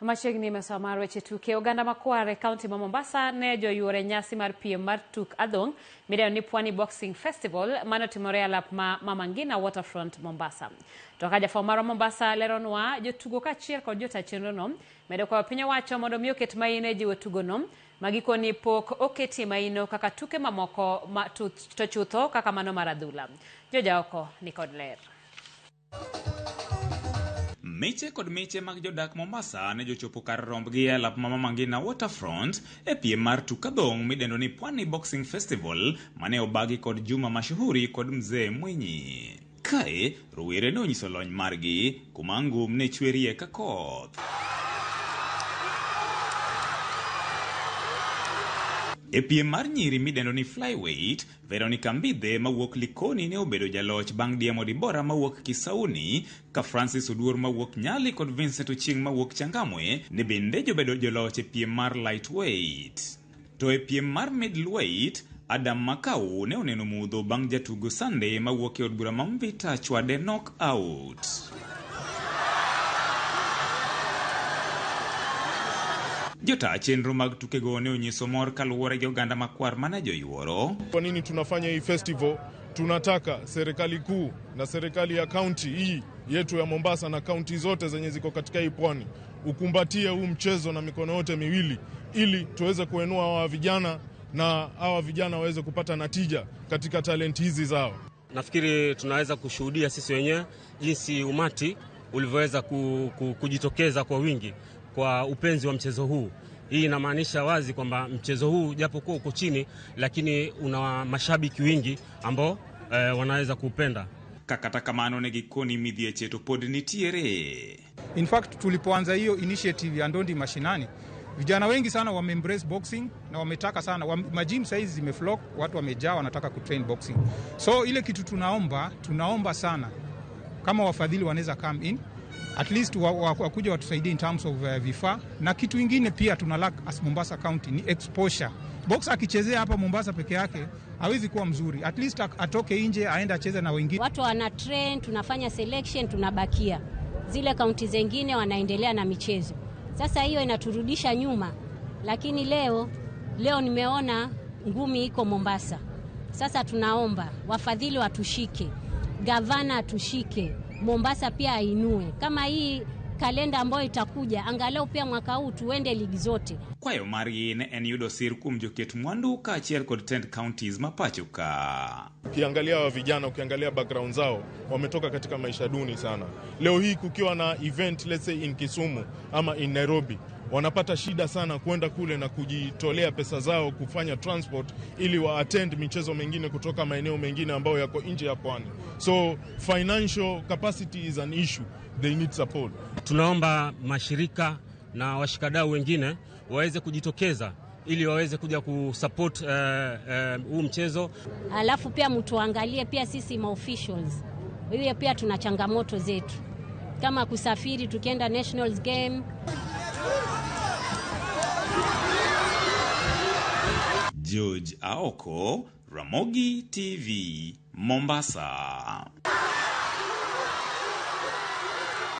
Machiegni mesa mar weche tuke, oganda makwar e kaunti ma Mombasa ne joyuore nyasi mar piem mar tuk adhong' midendo ni Pwani Boxing Festival mane otimore e alap ma Mama Ngina Waterfront, Mombasa. To ka jafwambo marwa Mombasa leronwa, jotugo kaachiel kod jota chenrono medo kwayo piny owacho mondo mi oket maino e jiwo tugono ma gikoni pok oketie maino kaka tuke mamoko ma to chutho kaka mano mar adhula. Jojaoko ni kod ler. Miche kod miche mag jodak Mombasa ne jochopo kar rombgi e alap ma Mama Ngina Waterfront e piem mar tuk adhong' midendo ni Pwani Boxing Festival mane obagi kod Juma Mashuhuri kod Mzee Mwinyi. Kae, rowere ne onyiso lony margi kuma ngum ne chwerie ka koth. E piem mar nyiri midendo ni flyweight, Veronica Mbithe mawuok Likoni ne obedo jaloch bang' diemo Dibora mawuok Kisauni, ka Francis Oduor mawuok Nyali kod Vincent Ochieng' mawuok Changamwe ne bende jobedo joloch e piem mar lightweight. To e piem mar middleweight, Adam Makau ne oneno mudho bang' jatugo Sunday mawuok e od bura ma Mvita chwade knock out. Jotaa chenro mag tukego ne onyiso mor kaluwore gi oganda makwar mane joyuoro. Kwa nini tunafanya hii festival? Tunataka serikali kuu na serikali ya kaunti hii yetu ya Mombasa na kaunti zote zenye ziko katika hii pwani ukumbatie huu mchezo na mikono yote miwili, ili tuweze kuenua hawa vijana na hawa vijana waweze kupata natija katika talenti hizi zao. Nafikiri tunaweza kushuhudia sisi wenyewe jinsi umati ulivyoweza kujitokeza kwa wingi kwa upenzi wa mchezo huu. Hii inamaanisha wazi kwamba mchezo huu japokuwa uko chini, lakini una mashabiki wengi ambao wanaweza kuupenda. Kata kamano ne gikoni midhieche to pod nitiere. In fact, tulipoanza hiyo initiative ya ndondi mashinani, vijana wengi sana wame embrace boxing na wametaka sana magym saizi zimeflock, watu wamejaa wanataka kutrain boxing. So ile kitu tunaomba sana kama wafadhili wanaweza come in, at least wakuja watusaidie in terms of vifaa. Na kitu ingine pia tuna lack as Mombasa County ni exposure. Boxer akichezea hapa Mombasa peke yake hawezi kuwa mzuri, at least atoke nje aende acheze na wengine. Watu wana train, tunafanya selection, tunabakia zile kaunti zingine wanaendelea na michezo. Sasa hiyo inaturudisha nyuma, lakini leo nimeona ngumi iko Mombasa. Sasa tunaomba wafadhili watushike, gavana atushike, Mombasa pia ainue. Kama hii kalenda ambayo itakuja, angalau pia mwaka huu tuende ligi zote. Kwayo margi ne en yudo sir kuom joket mwandu kaachiel kod tend counties ma pacho ka. Ukiangalia hawa vijana, ukiangalia background zao, wametoka katika maisha duni sana. Leo hii kukiwa na event, let's say in Kisumu ama in Nairobi, wanapata shida sana kwenda kule na kujitolea pesa zao kufanya transport ili wa attend michezo mengine kutoka maeneo mengine ambayo yako nje ya pwani. So financial capacity is an issue. They need support. Tunaomba mashirika na washikadau wengine waweze kujitokeza ili waweze kuja kusupport huu mchezo. Alafu pia mtuangalie pia sisi ma officials. Hiyo pia tuna changamoto zetu. Kama kusafiri tukienda nationals game. George Aoko, Ramogi TV, Mombasa.